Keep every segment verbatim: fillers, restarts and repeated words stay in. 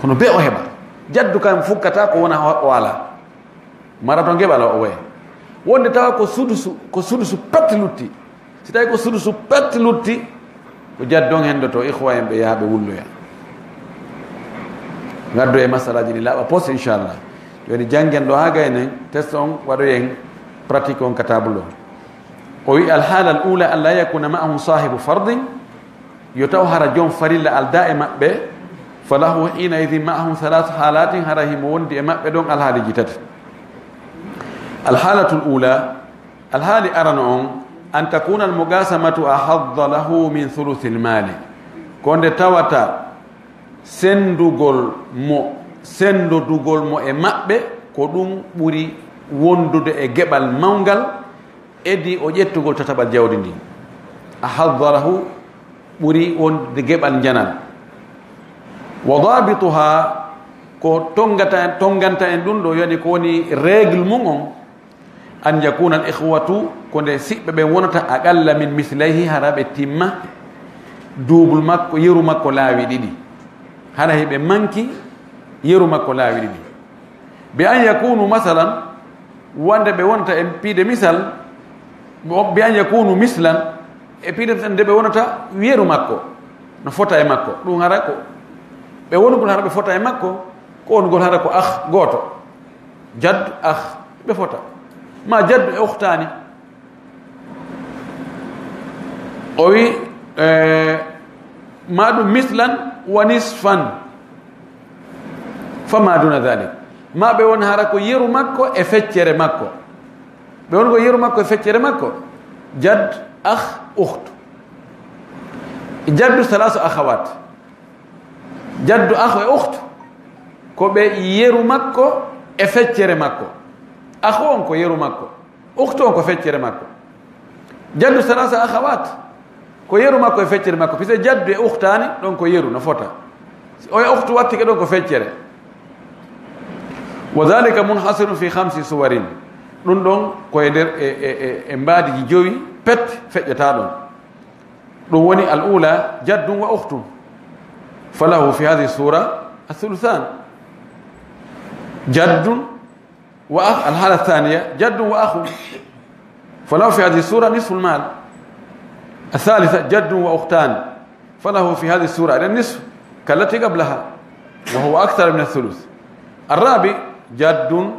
Kono be o heɓa. Jaddu kam fukkata ko wona o, o alaa. Mara to ngeɓal o, o waya. Wonde tawa ko sudusu, ko sudusu patti lutti. Si tawi ko sudusu patti lutti, ko jaddu on hendoto, ikhwa en ɓe yaha ɓe wulloya. Ngaddo e masalaji ɗi laaɓa pos, inchallah. Joni janngen ɗo haa gaynen, test on waɗoyen pratique on ka table o. O wi: "Al hala al ula an la yakuna ma'ahum sahibu fardin", yo taw hara joom farilla aldaa e maɓɓe, "falahu hina idhin ma'ahum thalathu halatin", hara himo wondi e maɓɓe ɗon alhaaliji tati. Al halatul ula, alhaali arano on, an takuna al muqasamatu ahadda lahu min thuluthil mali, ko nde tawata sendugol mo, sendodugol mo e maɓɓe, ko ɗum ɓuri wondude e geɓal mawngal, edi o ƴettugol tataɓal jawdi ndin. Ahadda lahu ɓuri wondude geɓal njanal. Wa dabituha, ko tongata en, tonganta en ɗum ɗo, yani ko woni règle mum on, an yakuna al ikhwatu, ko nde siɓɓe ɓen wonata aqalla min mislayhi, hara ɓe timma double makko, yeru makko laawi ɗiɗi, hara hiɓe manki yeru makko laawi ɗiɗi. Bi an yakunu masalan, wonde ɓe wonata e piide misal, mo-, bi an yakunu mislan, e piide misal nde ɓe wonata yeru makko, no fota e makko. Ɗum hara ko ɓe wonugol hara ɓe fota e makko, ko wonugol hara ko akh gooto. Jaddu, akh, ɓe fota. Ma jaddu e ukhtaani. O wi, eh, ma ɗum mislan wa nisfan. Fa ma duna dhalik. Ma ɓe won hara ko yeru makko e feccere makko. Ɓe won ko yeru makko e feccere makko. Jadd, akh, ukht. Jaddu thalathu akhawat. Jaddu, akh e ukht ko ɓe yeru makko e feccere makko. Akh on ko yeru makko. Ukhtu on ko feccere makko. Jaddu thalatha akhawat ko yeru makko e feccere makko. Puisque jaddu e ukhtaani ɗon ko yeru, no fota. Si o e ukhtu wattike ɗon ko feccere. Wa dhalika munhasirun fi khamsi suwarin. Ɗum ɗon ko e nder e, e, e, e mbaadiji jowi pet feƴƴata ɗon. Ɗum woni al ula, jaddun wa ukhtun. Falahu fi hadhihi sura athuluthan. Jaddun وأخ، الحالة الثانية جد وأخ، فله في هذه الصورة نصف المال. الثالثة جد وأختان، فله في هذه الصورة النصف كالتي قبلها، وهو أكثر من الثلث. الرابع جد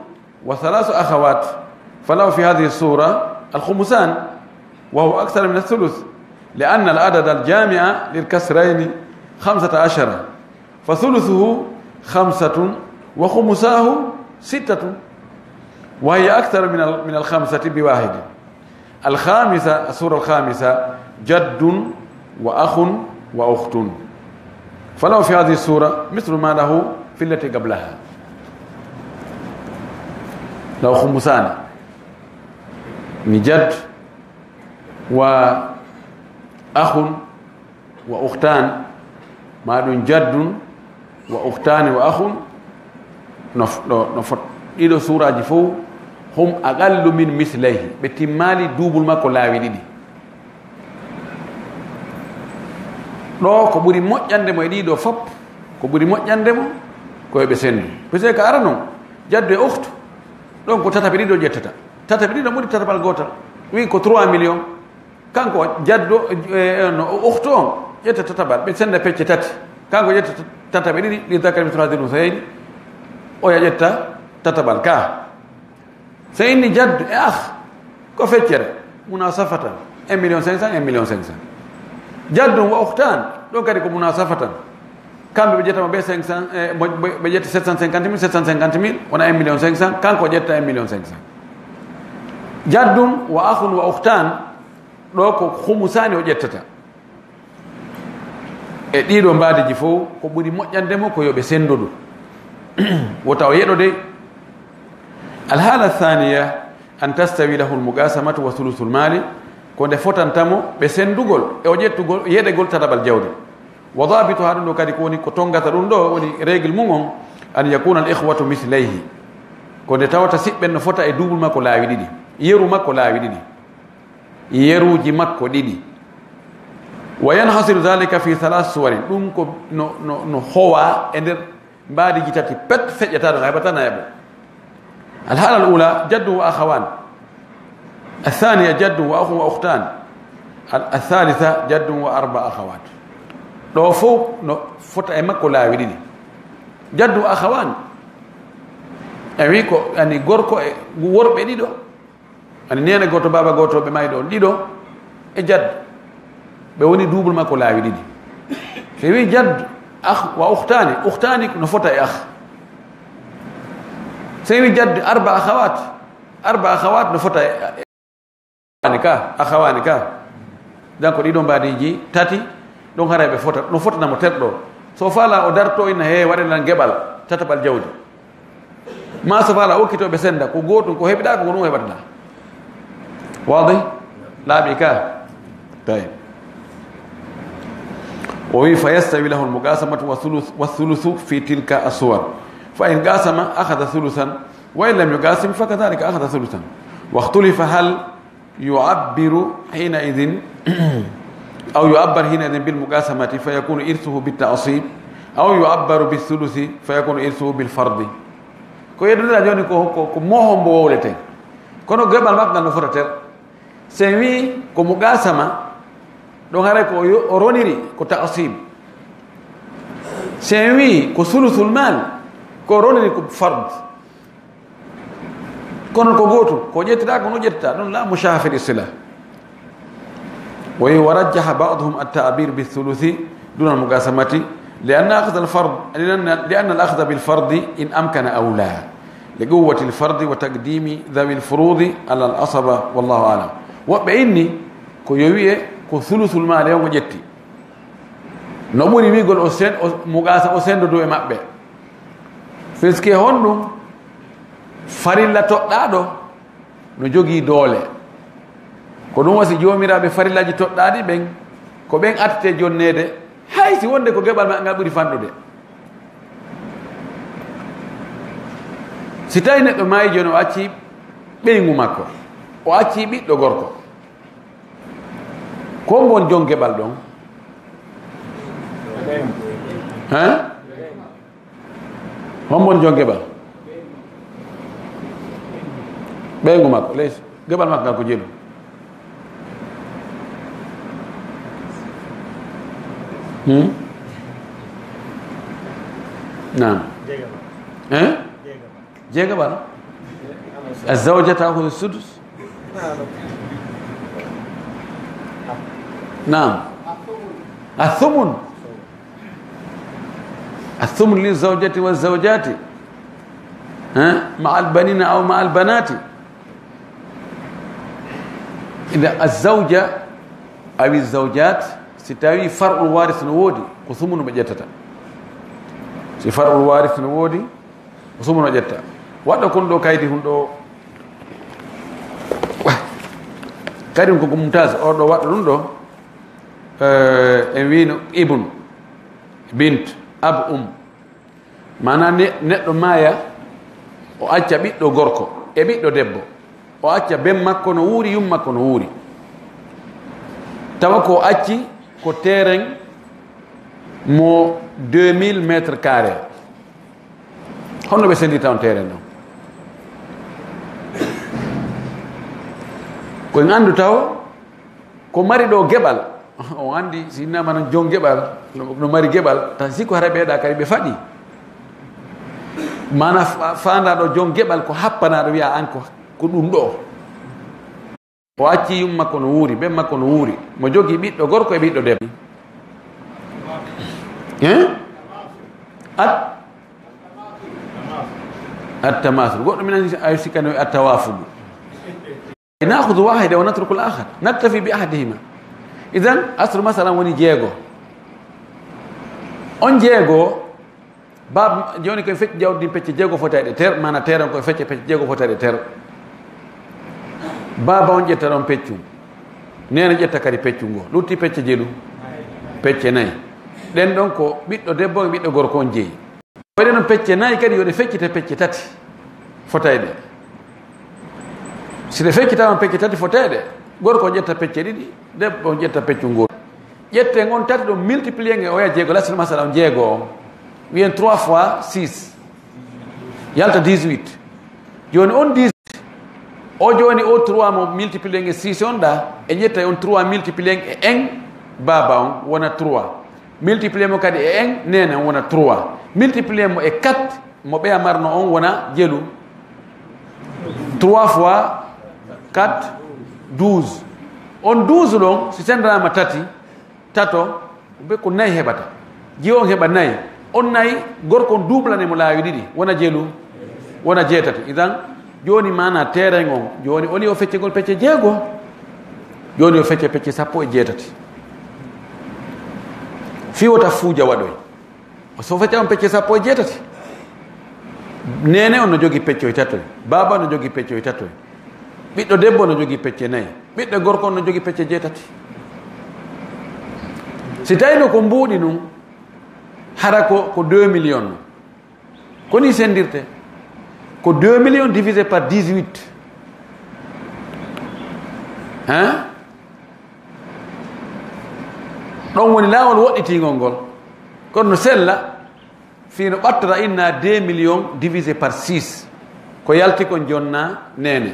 وثلاث أخوات، فله في هذه الصورة الخمسان، وهو أكثر من الثلث، لأن العدد الجامع للكسرين خمسة عشر، فثلثه خمسة وخمساه ستة، وهي أكثر من ال-، من الخمسة بواحد. الخامسة، الصورة الخامسة، جد وأخ وأخت، فله في هذه الصورة مثل ما له في التي قبلها، له خمسان، من جد وأخ وأختان، ما دون جد وأختان وأخ، no f-, no, no fot-, ɗiɗo suuraaji fof, hum aqallu min mislayhi, ɓe timmaali duubul makko laawi ɗiɗi. Ɗo ko ɓuri moƴƴande mo e ɗiɗo fop, ko ɓuri moƴƴande mo ko yo ɓe senndu. Puisque ko ara noon, jaddu e ukhtu, ɗon ko tataɓe ɗiɗo ƴettata. Tataɓe ɗiɗo ɓuri tataɓal gootal. Wi ko trois millions. Kanko jaddu, eh, no, o ukhtu on, ƴetta tataɓal, ɓe sennda pecce tati. Kanko ƴetta tataɓe ɗiɗi, li dhakari mithlu hadhil unsayayni, oya ƴetta tataɓal ka. So inni jaddu e akh, ko feccere, munasafatan, un million cinq cents, un million cinq cents. Jaddu wa ukhtan, ɗon kadi ko munasafatan. Kamɓe ɓe ƴettama ɓe cinq cents, eh, mo-, ɓe, ɓe ƴetta sept cent cinquante mille, sept cent cinquante mille, wona un million cinq cents, kanko ƴetta un million cinq cents. Jaddun wa akhun wa ukhtan, ɗo ko khumusaani o ƴettata. E ɗiɗo mbaadiji fof, ko ɓuri moƴƴande mo ko yo ɓe senndodu. Wota o yeɗo de. Al hala thaniya, an tastawi lahu al muqasamatu wa thuluthul mali, ko nde fotanta mo ɓe senndugol, e o ƴettugol, yeɗegol tataɓal jawdi. Wa dabituha, ɗum ɗo kadi ko woni ko tongata ɗum ɗo, woni règle mum on, an yakuna al ikhwatu mithlayhi. Ko nde tawata siɓɓen no fota e duubul makko laawi ɗiɗi, yeru makko laawi ɗiɗi, yeruuji makko ɗiɗi. Wa yanhasiru dhalika fi thalath suwarin, ɗum ko no, no, no howa e nder Mbaadiji tati pet feƴƴata ɗon, a heɓata nayaɓo. Alhaala al ula, jaddun wa akhawan. Athaniya, jaddun wa akhun wa ukhtan. Al-, athalitha, jaddun wa arba akhawat. Ɗo fof no fota e makko laawi ɗiɗi. Jaddun wa akhawan. E wi ko, yani, gorko e worɓe ɗiɗo. Ani neene gooto, baaba gooto, ɓe maayi ɗo, ɗiɗo e jadd. Ɓe woni double makko laawi ɗiɗi. So wi jadd, akh wa ukhtani, ukhtani no fota e akh. So wi jadd, arba akhawat, arba akhawat no fota e, e, ani ka, akhawani ka. Donc, ɗiɗo mbaadiji tati, ɗon haray ɓe fota, no fotana mo terɗo. So faala o darto ina he waɗe lan geɓal, tataɓal jawdi. Ma so faala okkito ɓe senda, ko gootum, ko heɓiɗa, ko ɗum heɓata. Waadih? Laaɓi ka? Tayyib. O wi, "Fa yastawi lahu al-muqasamatu wa thuluth, wa thuluthu fi tilka as-suwar. Fa in qasama, akhadha thuluthan, wa in lam yuqasim, fa kadhalika akhadha thuluthan. Wa ikhtulifa hal yu'abbaru hina idhin, aw yu'abbaru hina idhin bil muqasamati, fa yakunu irthuhu bit ta'sib, aw yu'abbaru bis thuluthi, fa yakunu irthuhu bil fardi." Ko yeddondira jooni ko, ko, ko mo hombo wowleten. Kono geɓal makko ngal no fota tel. So en wi ko muqasama, ɗon haray ko o yo-, o roniri ko ta'sib. So en wi ko thuluthul mal, ko o roniri ko fard. Kono ko gootum, ko ƴettata, ko no ƴettata, ɗum la mushaha fil istilah. Wa rajjaha ba'duhum at-ta'bir bi thuluthi duna al-muqasamati, li anna akhdha al-fard, li anna, li anna al-akhdha bil fardi in amkana awla, li quwwati al-fardi wa taqdimi dhawi al-furudi ala al-asaba, wallahu a'lam. Woɓɓe inni ko yo wiye ko thuluthul mali on o ƴetti. No ɓuri wiigol o sen-, o muqasa-, o sendodu e maɓɓe. Puisque honɗum? Farilla toɗɗaaɗo no jogii doole. Ko ɗum wasi joomiraaɓe farillaaji toɗɗaaɗi ɓen, ko ɓen attete jonneede, hay si wonde ko geɓal maɓɓe ngal ɓuri fanɗude. Si tawi neɗɗo maayi jooni, o acci ɓeyngu makko, o acci ɓiɗɗo gorko, ko ngon jon geɓal ɗon? Hein? Hombo woni jon geɓal? Ɓeyngu makko, leydi. Geɓal makko ngal ko jelu. Hmm? Naam. Hein? Jeegaɓal. Azawja ta'khudhu sudus. Naam. Athumun. Athumun lizawjati wazawjati. Ha? Ma'al banina aw ma'al banati. Ida azawja aw azawjat, si tawi far'ul waris no woodi, ko sumunu ɓe ƴettata. Si far'ul waris no woodi, ko sumunu ƴetta. Waɗɗo kon ɗo kaydi hun ɗo. Kadi ko ko Mumtaz, o ɗo waɗɗo ɗum ɗo. Eh, en wino ibn, bint, ab, um. Maanaam ne-, neɗɗo maaya, o acca ɓiɗɗo gorko e ɓiɗɗo debbo. O acca ben makko no wuuri, yum makko no wuuri. Tawa ko o acci ko terrain mo deux mille mètres carrés. Honno ɓe sendirta on terrain ɗon? Ko en anndu taw ko mari ɗo geɓal. On anndi, si innama non jon geɓal, no, no mari geɓal, tan sikko hara ɓeeɗa kadi ɓe faɗi. Mana fa-, faanda ɗo jon geɓal ko happanaɗo wiya an ko, ko ɗum ɗo. O acci yum makko no wuuri, ben makko no wuuri. Mo jogi ɓiɗɗo gorko e ɓiɗɗo debbo. Hein? At-, at-tamathul. Goɗɗo min anndi ay sikkano at-tawafudu. Na'khudhu wahida wa natruku al-akhar. Naktafi bi ahadihima. Idan, aslu masala woni jeego. On jeego, Baaba, jooni ko en fecci jawdi ndin pecce jeego fotayɗe ter, mana teeran ko en fecce pecce jeego fotayɗe ter. Baaba on ƴetta ɗon peccum. Neene ƴetta kadi peccum ngo. Lutti pecce jelu. Pecce nayi. Ɗen ɗon ko ɓiɗɗo debbo e ɓiɗɗo gorko on jeyi. Waɗi noon pecce nayi kadi yo ɗe feccite pecce tati fotayɗe. Si ɗe feccitaama pecce tati fotayɗe, gorko on ƴetta pecce ɗiɗi, debbo on ƴetta peccum ngol. Ƴetten on tati ɗon, multiplier nge, oya jeego, lasino masala on jeego on. Wiyen trois fois six. Yalta dix-huit. Jooni on dix-huit. O jooni o trois mo multiplier e six on ɗa. E ƴetta on trois multiplier e un baaba on wona trois. Multiplier mo kadi e un neene on wona trois. Multiplier mo e quatre mo ɓeya marno on wona jelu. Trois fois quatre, douze. On douze ɗon, si sendraama tati, tato, be ko nayi heɓata. Jiwo on heɓa nayi. On nayi, gorko on duublane mo laawi ɗiɗi. Wona jelu, wona jeetati. Idan, jooni maana teeren on. Jooni oli o feccegol pecce jeego. Jooni o fecce pecce sappo e jeetati. Fii wota fuuja waɗoy. O so fecca on pecce sappo e jeetati. Neene on no jogi pecce e tatoy. Baaba on no jogi pecce e tatoy. Ɓiɗɗo debbo no jogi pecce nayi. Ɓiɗɗo gorko on no jogi pecce jeetati. Si tawino ko mbuuɗi nun, hara ko, ko deux millions non. Ko ni sendirte. Ko deux millions divisé par dix-huit. Hein? Ɗon woni laawol woɗɗitingol ngol. Kono no sella, fii no ɓattora inna deux millions divisé par six. Ko yalti kon jonna neene.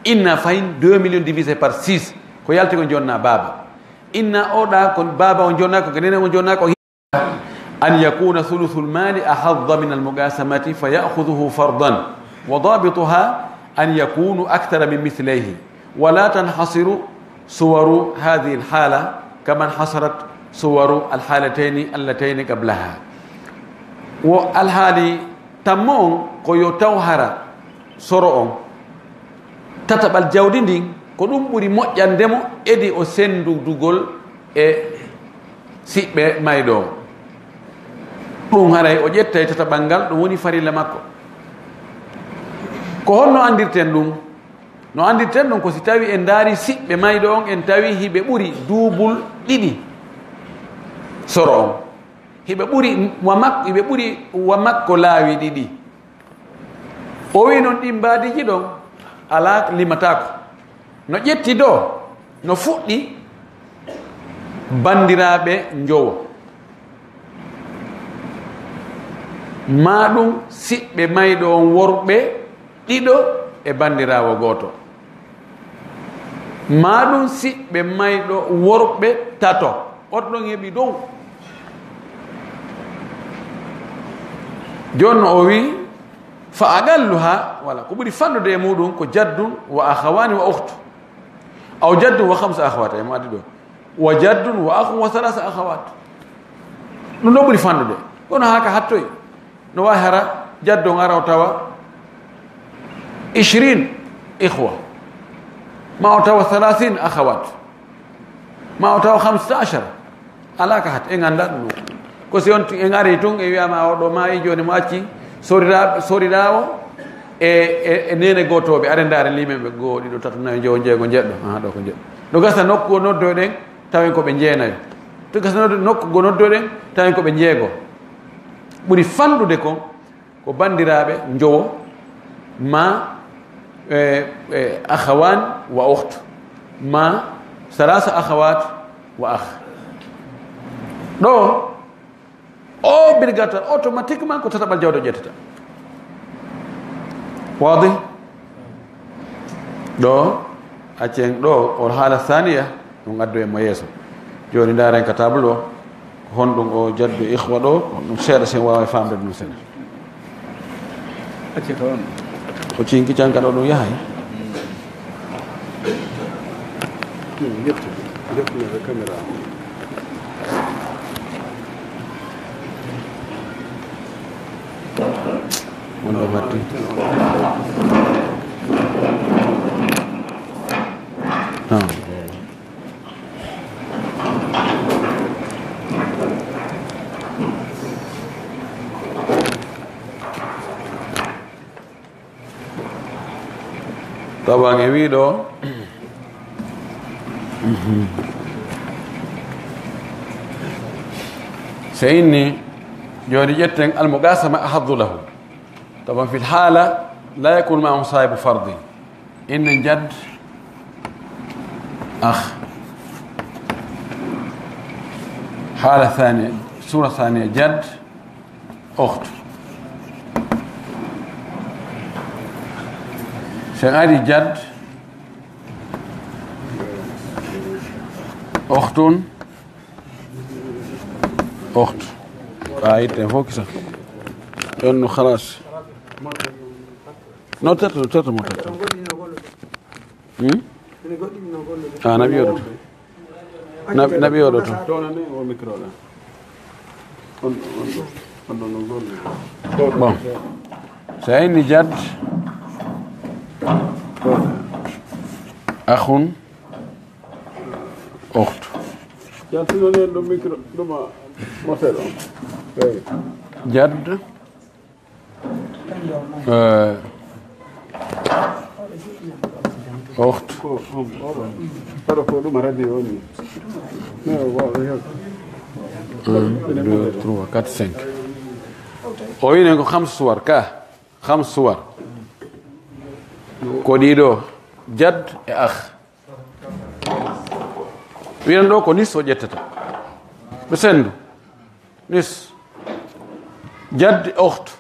Inna fahin deux millions divisé par six. Ko yalti kon jonna baaba. Inna oɗa kon baaba on jonna ko, ko neene on jonna ko. أن يكون ثلث المال أحظ من المقاسمة فيأخذه فرضا، وضابطها أن يكون أكثر من مثليه، ولا تنحصر صور هذه الحالة كما انحصرت صور الحالتين اللتين قبلها. Wo alhaali tammo on ko yo taw hara soro on, tataɓal jawdi ndin, ko ɗum ɓuri moƴƴande mo edi o senndudugol e siɓɓe mayɗo on. Ɗum haray o ƴettay tataɓal ngal, ɗum woni farilla makko. Ko honno anndirten ɗum? No anndirten ɗum ko si tawi en ndaari siɓɓe mayɗo on, en tawi hiɓe ɓuri duubul ɗiɗi soro on. Hiɓe ɓuri wa mak-, hiɓe ɓuri wa makko laawi ɗiɗi. O wi'i non ɗin mbaadiiji ɗon alaa limataako. No ƴetti ɗo, no fuɗɗi banndiraaɓe njowo. Maa ɗum siɓɓe mayɗo on worɓe ɗiɗo e banndiraawo gooto. Maa ɗum siɓɓe mayɗo worɓe tato. On ɗon heɓi dow. Jooni no o wi'i, fa aqalluha, wala, ko ɓuri fanɗude e muɗum ko jaddun wa akhawani wa ukhtu. Aw jaddun wa khamsa akhawat, e mo addi ɗo. Wa jaddun wa akhun wa thalatha akhawat. Ɗum ɗo ɓuri fanɗude. Kono haa ka hattoy. No waawi hara jaddo on ara o tawa ishrin ikhwa. Ma o tawa thalathin akhawat. Ma o tawa khamsata ashara. Alaa ka hat, en anndaa ɗum ɗo. Ko si on tu-, en ari tun, e wi'aama o ɗo maayi, jooni mo acci, sorira-, soriraawo e, e, e neene gootooɓe, are ndaare limen ɓe goo, ɗiɗo, tato, nayo, njowo, njeego, njeɗɗo. Aha, ɗo ko njeɗɗo. No gasa nokku o noddoyɗen, tawen ko ɓe jeenayo. To gasa noddo-, nokku goo noddoyɗen, tawen ko ɓe njeego. Ɓuri fanɗude kon, ko banndiraaɓe njowo, ma, e, e, akhawan wa ukht, ma salasa akhawat wa akh. Ɗo, obligatoire, automatiquement, ko tataɓal jawdi o ƴettata. Waadih? Ɗo, accen ɗo, o haala thaniya, ɗum addu e mo yeeso. Jooni ndaaren ka table o, ko honɗum o jaddu ikhwa ɗo, ko ɗum seeɗa sen waawa faamde ɗum seeɗa. Acce to on. Ko cinki can kadi o ɗum yahay. Hmm, ƴettu, ƴettu e caméra. Wonde o matti. Ah. Taban e wii ɗo, so inni, jooni ƴetten almuqasama ahaddu lahu. Taban fil haala, la yakunu ma'ahu sahibu fardi. Inna jadd, akh. Haala thaniya, suura thaniya, jadd, Oxtu. Sen ari jad, oxtun, oxtu. A itte fof kisa. Ɗon no halas. No terto, terto mo terto. Hmm? A naɓi oɗo to. Naɓi, naɓi oɗo to. Bon. So a inni jad, axun, oxtu. Jad, oxtu. Un, deux, trois, quatre, cinq. O wiynen ko hamsu suwar ka. Hamsu suwar. Ko ɗiɗo, jad e akh. Wiyan ɗo ko nis o ƴettata. Ɓe sendu. Nis. Jad e oxtu.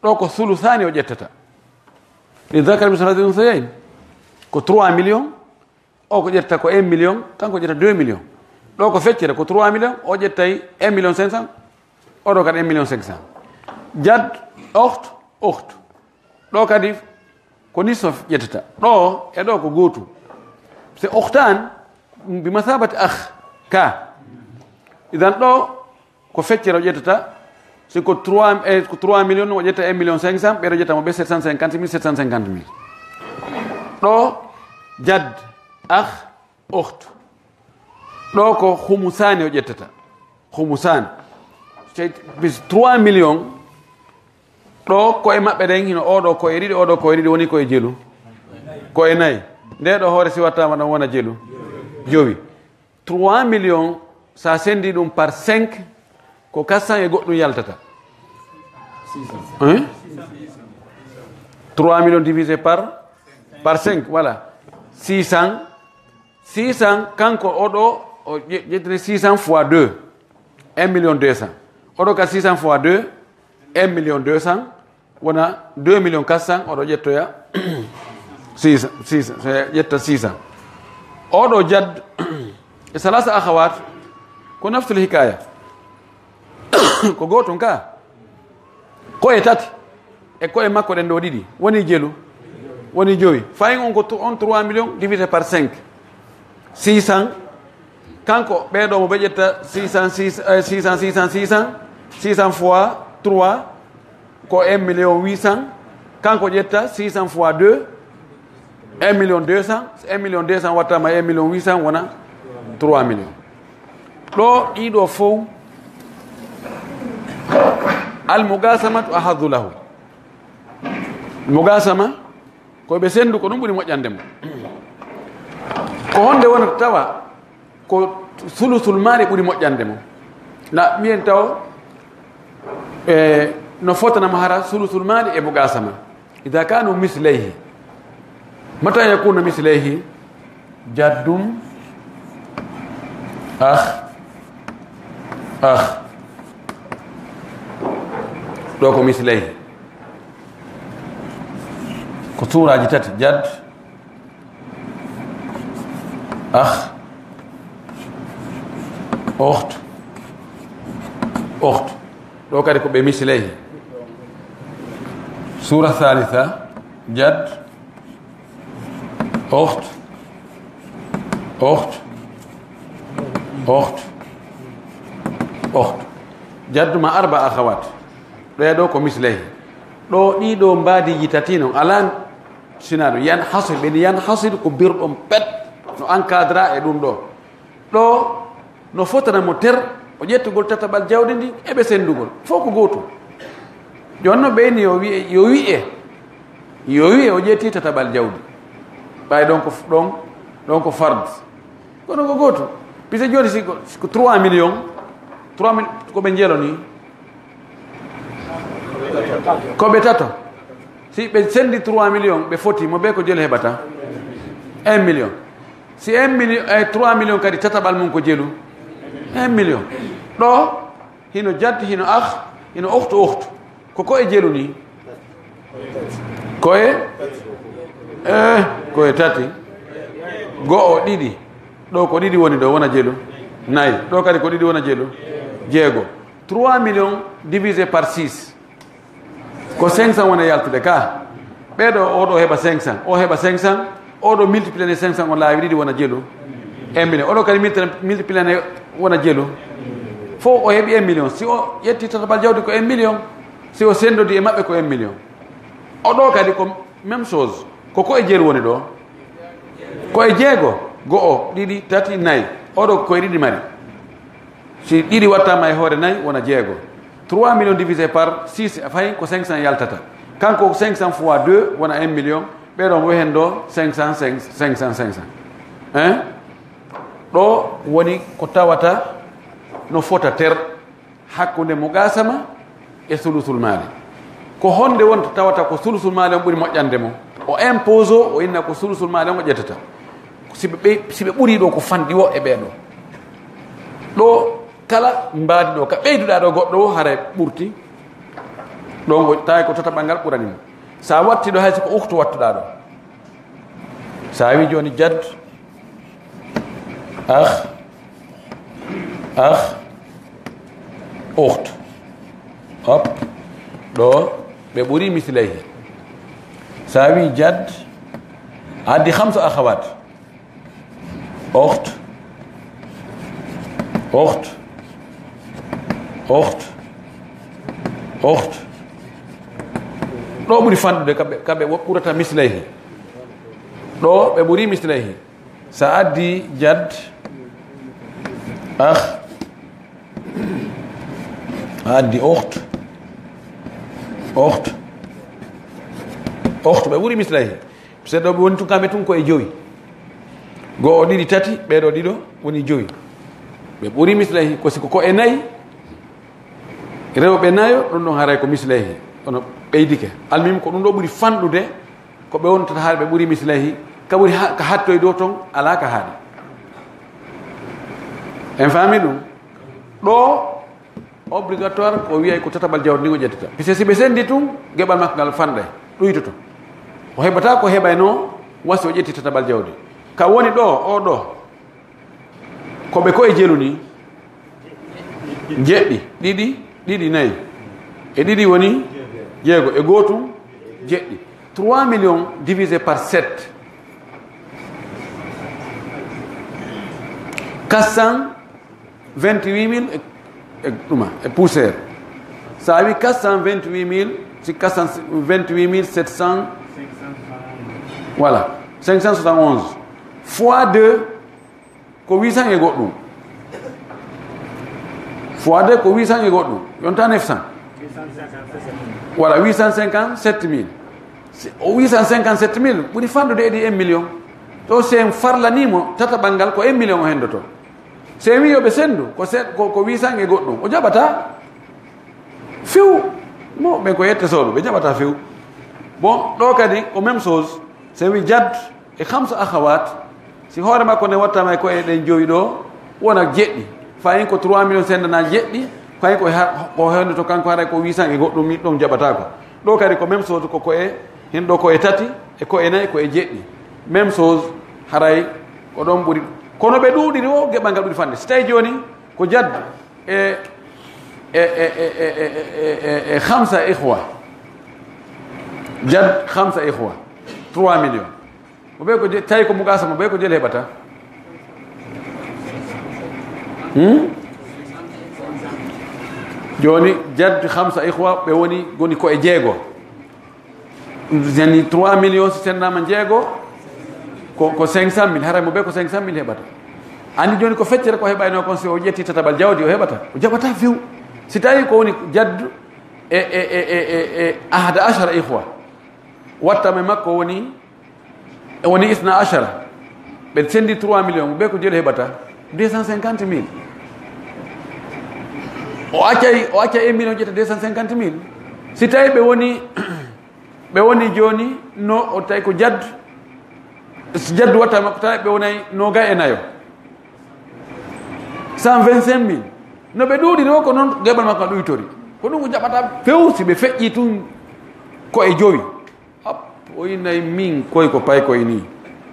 Ɗo ko sulusaani o ƴettata. Li zakari mislu hadhil unsayayn. Ko trois millions. O ko ƴetta ko un million, kanko ƴetta deux millions. Ɗo ko feccere ko trois millions, o ƴettay un million cinq cents. Oɗo kadi un million cinq cents. Jad, oxtu, oxtu. Ɗo kadi ko nisf ƴettata. Ɗo e ɗo ko gootum. Se oxtan bi masabati akh ka. Idan ɗo ko feccere o ƴettata. Si ko trois, eh, ko trois millions, o ƴetta un million cinq cents, ɓeɗo ƴetta mo ɓe sept cent cinquante mille, sept cent cinquante mille. Ɗo jad, akh, oxtu. Ɗo ko humusaani o ƴettata. Humusaani. Sey bis trois millions. Ɗo ko e maɓɓe ɗen hino oɗo ko e ɗiɗi, oɗo ko e ɗiɗi woni ko e jelu. Ko e nayi. Nde ɗo hoore si wattaama ɗon wona jelu. Jowi. Trois millions, sa sendi ɗum par cinq, ko quatre cents e goɗɗum yaltata. Hein? Trois millions divisé par, par cinq, voilà. Six cents. Six cents, kanko oɗo, o ƴe-, ƴettine six cents fois deux, un million deux cents. Oɗo ka six cents fois deux, un million deux cents, wona deux millions quatre cents, oɗo ƴettoya six cents, six cents, so ƴetta six cents. Oɗo jad e salasa akhawat, ko nafsul hikaya. Ko gootum ka. Ko e tati. E ko e makko ɗen ɗo ɗiɗi. Woni jelu. Woni jowi. Fayin on ko tr-, on trois millions divisé par cinq. Six cents. Kanko ɓeɗo mo ɓe ƴetta six cents, six, eh, six cents, six cents, six cents, six cents fois trois, ko un million huit cents. Kanko ƴetta six cents fois deux, un million deux cents. Un million deux cents wattama un million huit cents wona trois millions. Ɗo ɗiɗo fow, al muqasamatu ahadhu lahu. Muqasama, ko ɓe sendu, ko ɗum ɓuri moƴƴande mo. Ko honde wonata tawa ko sulusul mali ɓuri moƴƴande mo? Na mbiyen taw, e, no fotana mo hara sulusul mali e muqasama. Idha kanu mislayhi. Mata yakunu mislayhi? Jaddum, akh, akh. Ɗo ko mislayhi. Ko suuraji tati, jad, akh, ukht, ukht. Ɗo kadi ko ɓe mislayhi. Suura thalitha, jad, ukht, ukht, ukht, ukht. Jaddu ma arba akhawat. Ɗee ɗo ko mislayhi. Ɗo ɗiɗo mbaadiiji tati non, alan sina ɗum. Yan hasir, ɓe ni yan hasir ko birɗon pet, no encadra e ɗum ɗo. Ɗo no fotana mo ter, o ƴettugol tataɓal jawdi ndi, e ɓe sendugol. Fof ko gootum. Jooni no ɓeyni yo wi'e, yo wi'e, yo wi'e o ƴetti tataɓal jawdi. Ɓay ɗon ko, ɗon, ɗon ko fard. Kono ko gootum. Puisque jooni si ko, si ko trois millions, trois mille ko ɓe jelo ni. Ko ɓe tato. Si ɓe sendi trois millions, ɓe foti, mo ɓe ko jelu heɓata? Un million. Si un million, e trois millions kadi tataɓal mum ko jelu? Un million. Ɗo, hino jaddi, hino akh, Ino ukhtu, ukhtu. Ko ko e jelu ni? Ko e? Eh, ko e tati. Go'o, ɗiɗi. Ɗo ko ɗiɗi woni ɗo, wona jelu. Nayi. Ɗo kadi ko ɗiɗi wona jelu. Jeego. Trois millions divisé par six. Ko cinq cents wona yaltude ka. Ɓeɗo, oɗo heɓa cinq cents, o heɓa cinq cents, oɗo multiplié cinq cents, o laawi ɗiɗi wona jelu. Un million. Oɗo kadi multi-, multiplié wona jelu. Fof o heɓi un million. Si o ƴetti tataɓal jawdi ko un million, si o senndodi e maɓɓe ko un million. Oɗo kadi ko même chose. Ko ko e jelu woni ɗo? Ko e jeego. Go'o, ɗiɗi, tati, nayi. Oɗo ko e ɗiɗi mari. Si ɗiɗi wattama e hoore nayi, wona jeego. Trois millions divisé par six, a fayi ko cinq cents yaltata. Kanko cinq cents fois deux, wona un million. Ɓeɗo mo hen ɗo, cinq cents, cinq cents, cinq cents, cinq cents. Hein? Ɗo woni ko tawata no fota ter hakkunde muqasama e sulusul maali. Ko honde wonta tawata ko sulusul maali on ɓuri moƴƴande mo? O impose o, o inna ko sulusul maali on o ƴettata. Si ɓe, ɓe, si ɓe ɓuri ɗo ko fanɗi o e ɓeɗo. Ɗo kala mbaadi ɗo ka ɓeyduɗa ɗo goɗɗo o haray ɓurti. Ɗo ngo tawi ko tataɓal ngal ɓurani mo. Sa watti ɗo hay si ko ukhtu wattuɗa ɗo. Sa wi joni jadd, akh, akh, ukht. Hop. Ɗo ɓe ɓuri misileyhi. Sa wi jadd, addi khamsa akhawat. Ukht, ukht, ukht, ukht. Ɗo ɓuri fanɗude, kaɓe, kaɓe wo-, ɓurata misileyhi. Ɗo ɓe ɓuri misileyhi. Sa addi jadd, akh, a addi ukht, ukht, ukht, ɓe ɓuri misileyhi. Seeɗa ɓe woni tun kamɓe tun ko e jowi. Go'o, ɗiɗi, tati, ɓeɗo ɗiɗo woni jowi. Ɓe ɓuri misileyhi ko siko ko e nayi. Rewɓe nayo, ɗum ɗon haray ko misileyhi. Ono ɓeydike. Almuhim ko ɗum ɗo ɓuri fanɗude ko ɓe wontata haare ɓe ɓuri misileyhi. Ka ɓuri ha, ka hattoy dow ton, alaa ka haaɗi. En faami ɗum? Ɗo obligatoire ko wiyay ko tataɓal jawdi ndi o ƴettata. Puisque si ɓe sendi tun, geɓal makko ngal fanɗay, ɗuytoto. O heɓata ko heɓayno wasi o ƴetti tataɓal jawdi. Ka woni ɗo, o ɗo, ko ɓe ko e jelu ni. Jeɗɗi, ɗiɗi, ɗiɗi, nayi. E ɗiɗi woni jeego, e gootum jeɗɗi. Trois millions divisé par sept. Quatre cent vingt-huit mille e, e ɗuma, e poussière. Sa wi quatre cent vingt-huit mille, si quatre cent vingt-huit mille sept cents, voilà, cinq cent soixante-onze fois deux, ko huit cents e goɗɗum. Fois deux ko huit cents e goɗɗum. Yonta neuf cents. Voilà, huit cent cinquante-sept mille. Si o huit cent cinquante-sept mille, ɓuri fanɗude e ɗi un million. To si en farlanimo tataɓal ngal ko un million o hendoto. Si en wi yo ɓe sendu, ko se-, ko, ko huit cents e goɗɗum. O jaɓata. Few. Mo ɓen ko yette sooɓe, ɓe jaɓata few. Bon, ɗo kadi ko même chose. Si en wi jadd e khamsa akhawat, si hoore makko nde wattama e ko e ɗen jowi ɗo, wona jeɗɗi. Fayin ko trois millions sendana jeɗɗi, fayin ko ha-, ko hewndo to kanko haray ko huit cents e goɗɗum, mi ɗum jaɓata ko. Ɗo kadi ko même chose, ko ko e, hen ɗo ko e tati, e ko e nayi, ko e jeɗɗi. Même chose, haray ko ɗon ɓuri. Kono ɓe ɗuuɗiri o, geɓal ngal ɓuri fanɗude. Si tawi joni, ko jadd e, e, e khamsa ikhwa. Jadd khamsa ikhwa. Trois millions. Mo ɓe ko je-, tawi ko mugasa mo ɓe ko jeli heɓata. Hmm? Joni jadd khamsa ikhwa ɓe woni, goni ko e jeego. Yani trois millions si sendama jeego, ko, ko cinq cent mille, haray mo ɓe ko cinq cent mille heɓata. Andi joni ko feccere ko heɓayno kon, si o ƴetti tataɓal jawdi o heɓata, o jaɓata few. Si tawi ko woni jaddu e, e, e ahada ashara ikhwa, wattama e makko woni, e woni isna ashara, ɓe sendi trois millions, mo ɓe ko jeli heɓata deux cent cinquante mille. O accay, o accay un million ƴetta deux cent cinquante mille. Si tawi ɓe woni Ɓe woni jooni no o tawi ko jaddu, so jaddu watta makko tawi ɓe wonay noogay e nayo. Cent vingt-cinq mille. No ɓe ɗuuɗiri o, ko noon geɓal makko ɗuytori. Ko ɗum o jaɓata few si ɓe feƴƴi tun ko e jowi. Hap, o innay min koy ko pay koy ni.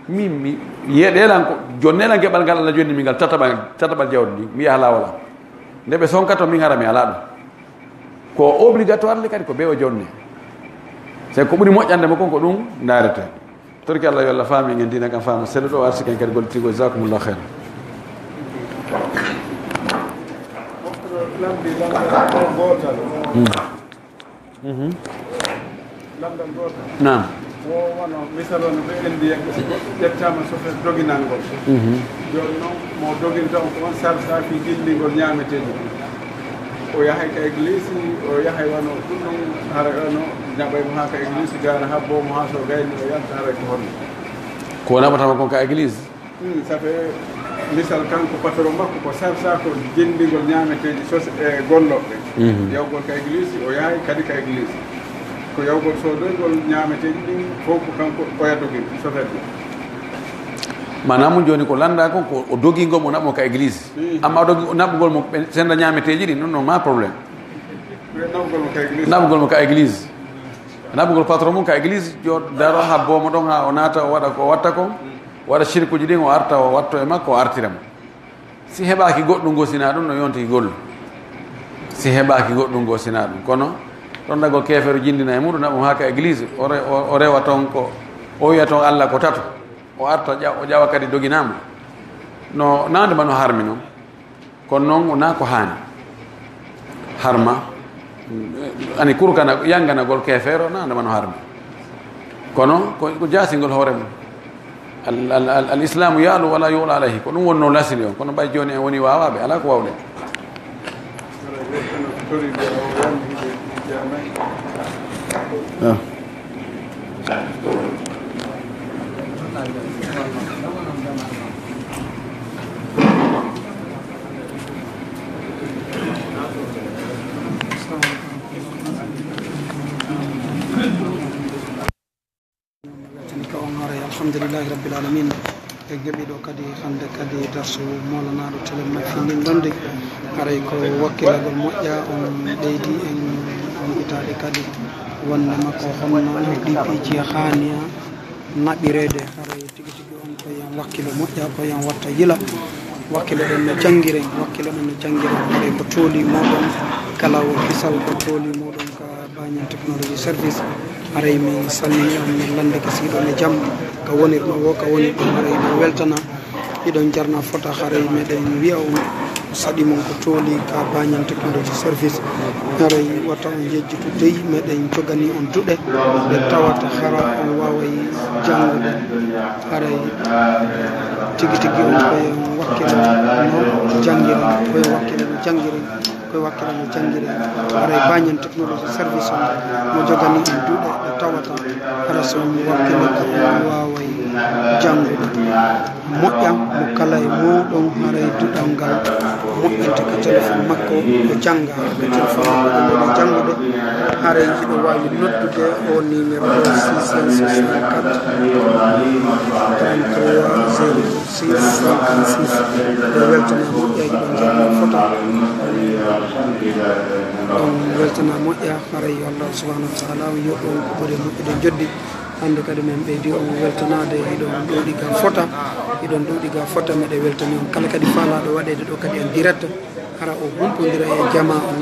Min mi yeɗelan ko jonnelan keɓal ngal Allah jonni mi ngal tataɓal, tataɓal jawdi ndi, mi yaha laawol am. Nde ɓe sonkato min hara mi alaa ɗum. Ko obligatoire le kadi ko ɓe o jonne. C'est ko ɓuri moƴƴande mo kon ko ɗum ndaarete. Torki Allah yo Allah faami en diina kan faama selluɗo o arsi ken kadi golle tigo. Jazakumullah khair. Hmm. Mhm. Lamndal gootal. Naam. Wo wano misal wano ɓe enndi yeɓɓe so goɗɗo ƴettaama so fe doginal ngol. Mhm. Jooni noon mo doginta on ko on sarsaaki jillingol ñaameteeji ɗin. O yahay ka église, o yahay wano ɗum ɗon hara wano jaɓay mo haa ka église, gaara habboo mo haa so gayni o yalta haray ko honno. Ko naɓata mo kon ka église? Hmm, ça fait misal kanko patron makko ko sarsa ko jendingol ñaameteeji sos e gollooɓe. Mhm. Yawgol ka église, o yahay kadi ka église. Ko yawgol soodoygol ñaameteeji ɗin fof ko kanko oya dogin sofeejo. Maanaam jooni ko lannda kon ko o dogingol mo naɓmo ka église. Mhm. Amma o dogi naɓugol mo ɓe senda ñaameteeji ɗin, non non ma problème. Ɓe naɓugol mo ka église. Naɓugol mo ka église. Naɓugol patron mum ka église, jo daro habboo mo ɗon haa o naata o waɗa ko o watta kon. Waɗa sirkuji ɗin, o arta, o watto e makko, o artira mo. Si heɓaaki goɗɗum goo sinaa ɗum, no yonti golle. Si heɓaaki goɗɗum goo sinaa ɗum. Kono, ɗon dagol keefeero jindina e muɗum, naɓum haa ka église, o re-, o, o rewa toon ko, o wiya toon Allah ko tato. O arta, ƴa-, o ƴawa kadi doginaama. No, naande ma no harmi noon. Kono noon wonaa ko haani. Harma, ani kurkana, yannganagol keefeero, na ndema no harmi. Kono ko, ko jaasingol hoore mum. Al, al, al, al islamu yaalu wala yuula alayhi. Ko ɗum wonnoo lasili on. Kono ɓay jooni en woni waawaaɓe, alaa ko waawɗen. Ah. Alhamdulillahi Rabbil Alamin. En heɓi ɗo kadi hannde kadi darsu moolanaaɗo telen makko findin ɗon de. Haray ko wakkilagol moƴƴa on ɓeydi en, on itaade kadi wonde makko honno ɗi piiji haani naɓireede. Haray tigi tigi on ko yon wakkilo moƴƴa, ko yon watta yila. Wakkilo ɗen no janngiren, wakkilo ɗen no janngiren. Haray ko tooli mooɗon, kala wo kisal ko tooli mooɗon ka Banyan Technology Service. Haray mi salmini on, min lanndike si hiɗon e jam, ka wonirɗon wo, ka wonirɗon, haray mi weltana, hiɗon jarna fota, haray meɗen wi'a on saɗi mon ko tooli ka Banyan Technology Service. Haray wata on yejjitu dey, meɗen jogani on duɗe ɗe tawata hara on waaway janngude. Haray tigi tigi on ko yon wakkilo no janngiren, ko yon wakkilo no janngiren. Koye wakkilano janngire, haray Banyan Technology Service on mo jogani en duɗe ɗe tawata hara so on wakkilo ka on waaway janngude. Moƴƴa mo kala e mooɗon haray duɗal ngal moƴƴinta ka téléphone makko, o jannga ka téléphone makko, o woni janngude. Haray hiɗo waawi noddude o numéro ɗo, six cent soixante-quatre, trente-trois zéro six cinquante-six. Ɓe weltana moƴƴa, hiɗon jarna fota. On weltana moƴƴa, haray yo Allah subhanahu wa ta'ala on yoɓ on ko ɓuri moƴƴude joddi. Hannde kadi men ɓeydi on weltanaade, hiɗon ɗuuɗi ga fota, hiɗon ɗuuɗi ga fota, meɗe weltani on. Kala kadi faalaaɗo waɗeede ɗo kadi en direct, hara o humpondira e jama on,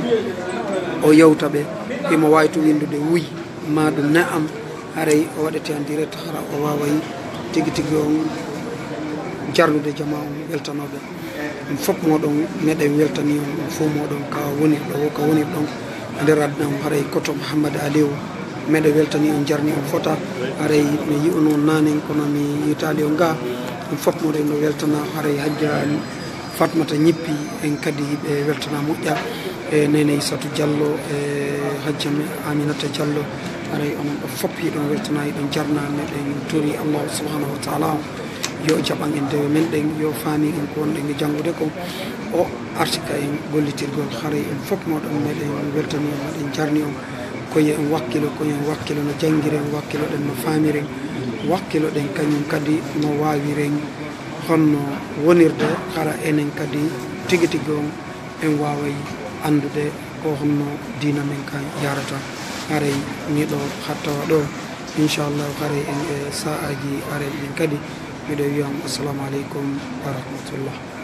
o yewta ɓe, himo waawi to winndude wuy, maa ɗum ne am, haray o waɗete en direct, hara o waaway tigi tigi on jarnude jama on weltanooɓe. Ɗum fof mooɗon, meɗen weltani on, ɗum fof mooɗon ka wonirɗo o, ka wonirɗon e nder aduna on, haray koto Mouhammad Aliou, meɗe weltani on, jarni on fota, haray mi yi'uno on naanen, kono mi yi'itaali on ga. Ɗum fof mooɗon no weltana, haray hajja Fatmata Ñippi en kadi ɓe weltana moƴƴa, e Nene Issatu Diallo, e hajja me Aminata Diallo, haray onon ɗo fof hiɗon weltana, hiɗon jarna, meɗen tori Allah subhanahu wa ta'ala on. Yo jaɓan en dewe men ɗen, yo faami en ko wonɗen e janngude kon. O arti ka en gollitirgol, haray en fof mooɗon meɗen weltani on, meɗen jarni on. Ko yo en wakkilo, ko yo en wakkilo no janngiren, wakkiloɗen no faamiren, wakkiloɗen kañum kadi no waawiren honno wonirde, hara enen kadi tigi tigi on en waaway anndude ko honno diina men kan yarata. Haray miɗo hattawa ɗo, inchallahu, haray en e sa'aaji aray ɗin kadi. Miɗo wiya on assalamu aleykum wa rahmatullah.